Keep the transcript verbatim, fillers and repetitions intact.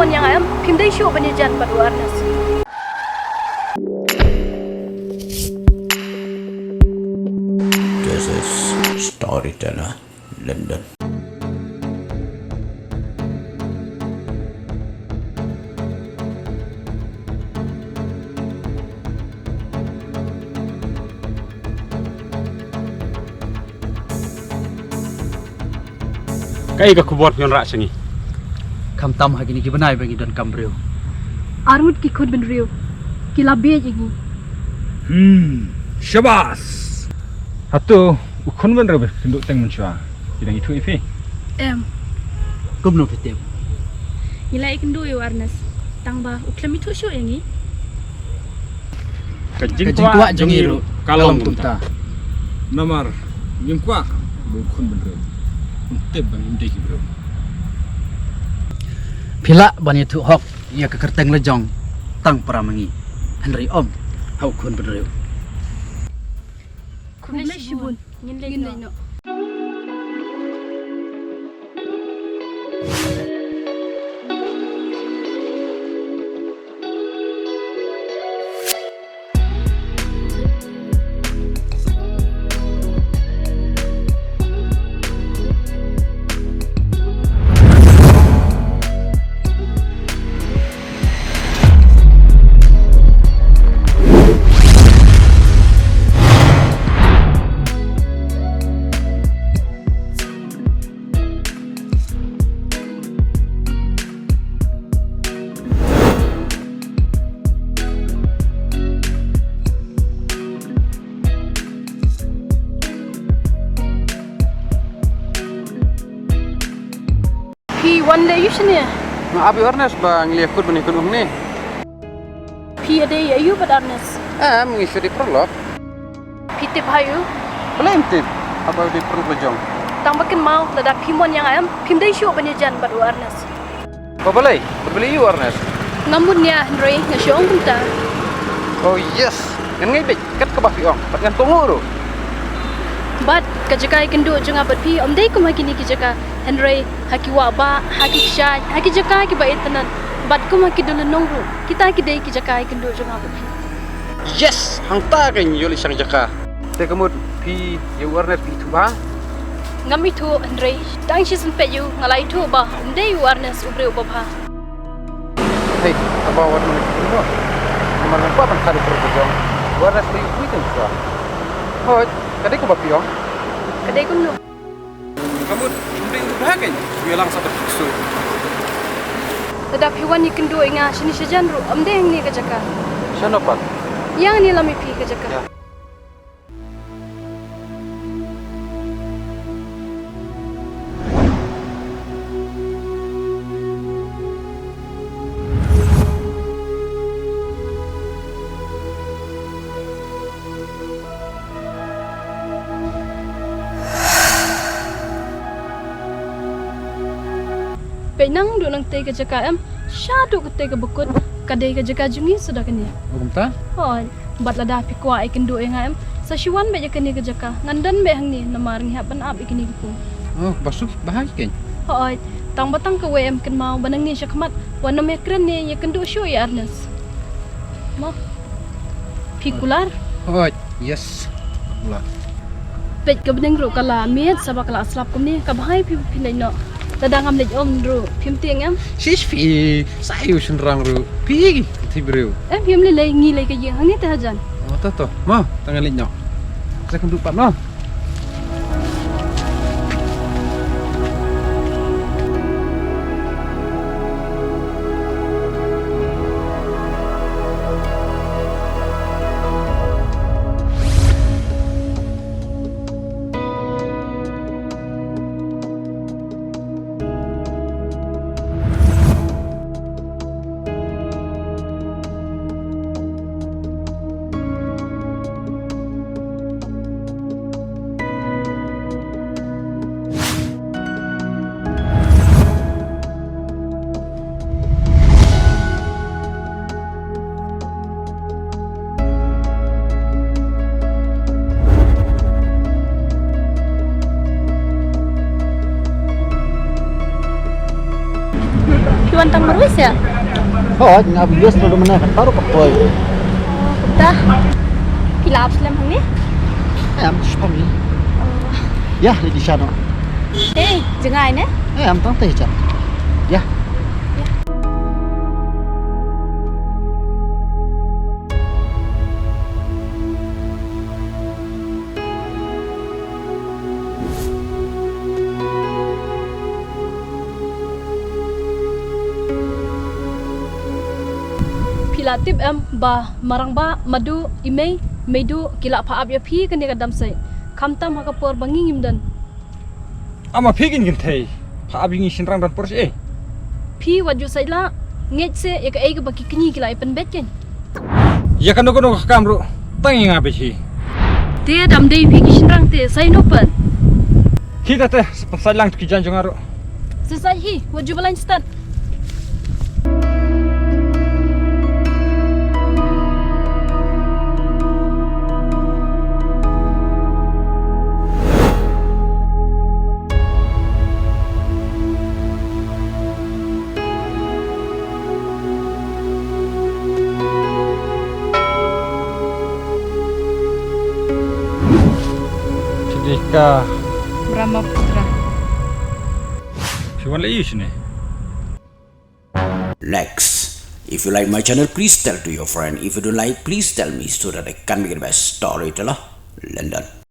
Ïa nga em, phim dei shuh ban ïajan bad u Ernest. This is Storyteller London. Kaei ka khubor phi wanrah sha ngi? Khamtam ha kine ki bnai ba ngi donkam briew. Arngut ki khun bynriew ki la bieit ïa ngi. Hmm, shabas. Hato u khun bynriew ba kynduh teng mynshuwa ki dang ithuh ïa phi? Em. Kumno phi tip? Ngi la ïakynduh ïa u Ernest, tang ba u khlem ithuh shuh ïa ngi. Ka jingkwah jong ngi ruh ka long kumta. Namar ngim kwah ba u khun bynriew un tip ba ngim dei ki briew. Phi lah ban ïathuh hok ïa ka kyrteng la jong tang para ma ngi, hynrei ym ha u khun bynriew. Khublei shibun. Ngin leit noh. Phi wan leh aïu shane? Nga ap ïa u Ernest ba ngi la kut ban ïakut hangne. Phi ïadei aïu bad Ernest? Em, ngi shu dei paralok. Phi tip ha u? Balei ym tip? Haba u dei paralok la jong. Tang ba kynmaw, lada phim wan ïa nga em, phim dei shuh ban ïajan bad u Ernest. Ba balei? Ba balei u Ernest? Ngam mut nia hynrei nga shu ong kumta. Oh yes, ngan ngai beit kat kaba phi ong, bad ngan kohnguh ruh. Bad ka jaka ïakynduh jong nga bad phi ym dei kum ha kine ki jaka, hynrei ha ki wah bah, ha ki kshaid, ha ki jaka kiba itynnad, bad kum ha ki dulyngnong ruh. Kita ki dei ki jaka ïakynduh jong nga bad phi. Yes, hangta kan ïoh leit shang jaka. Te ka mut phi ïa u Ernest phi ithuh bha? Ngam ithuh hynrei tang shisien peit ïa u nga la ithuh ba um dei u Ernest u briew uba bha. Hei, haba wat mynta phi ithuh. Namar ngam kwah ban khadduh pyrshah jong. U Ernest ba ïa u phi tang shuwa. Hooid, ka dei kumba phi ong. Ka dei kumno? Ka mut, um dei u bha kein, u ïalang sa bad ksuid. Lada phi wan ïakynduh ïa nga shane shajan ruh, ym dei hangne ka jaka. Shano pat? Ïa hangne lam ïa phi ka jaka. Ïa. Peit nang duh nangtei ka jaka em, shaduh katei kaba kut, ka dei ka jaka jong ngi suda kane. Oh, kumta? Hooid, bad lada phi kwah ïakynduh ïa nga em, sa shu wan beit ïa kane ka jaka, ngan don beit hangne namar ngi hap ban ap ïa kine ki khun. Oh, ba suk, ba ha ki kein. Hooid, tang ba tang kawei em kynmaw, ba nangne shakhmat, wat nym ïakren ne ïakynduh shuh ïa Ernest. Mo. Phi kular? Hooid, yes. Kular. Peit ka bneng ruh ka la miet, sa ba ka la slap kumne, ka bha ïa phi ba phi leit noh. Lada ngam leit ym ruh, phim tieng em? Shish phi, sa ïa u shynrang ruh. Phi, ka thei briew. Em, phim lei lei, ngi lei ka ïing hangne te hajan. Oh, to to. Mo, tang ngan leit noh. Sa khynduh pat mo. Tam marwei se. Hooid, nga ap ïa snoh mana ka taruh ka poi. Da. Phi la ap slem hangne? Em, shpami. Ya, lady shano. Hey, jngai ne? Em, tang te cha. Ya. Phi la tip em ba Marangbah, Madu, Imei, Meidu ki la phah ap ïa phi kane ka dam sei. Khamtam ha ka por ba ngi ngim don. Ama phi kin kin thei. Phah ap ïa ngi shynrang don por shi. Phi wat ju sai la ngeit se ïa kaei kaba ki kñi ki la ïa pynbeit kein. Ïa kano kano ka kam ruh tang ïa nga beit hi. Te dam dei phi ki shynrang te sai no pan. Hi ta te sa pynsaid lang tu ki jan jong nga ruh. Sa sai hi wat ju ba lain stad. Chidika. Brahmaputra. Phi wan la ïa u shane. Next. If you like my channel, please tell to your friend. If you don't like, please tell me so that I can make the best storyteller. London.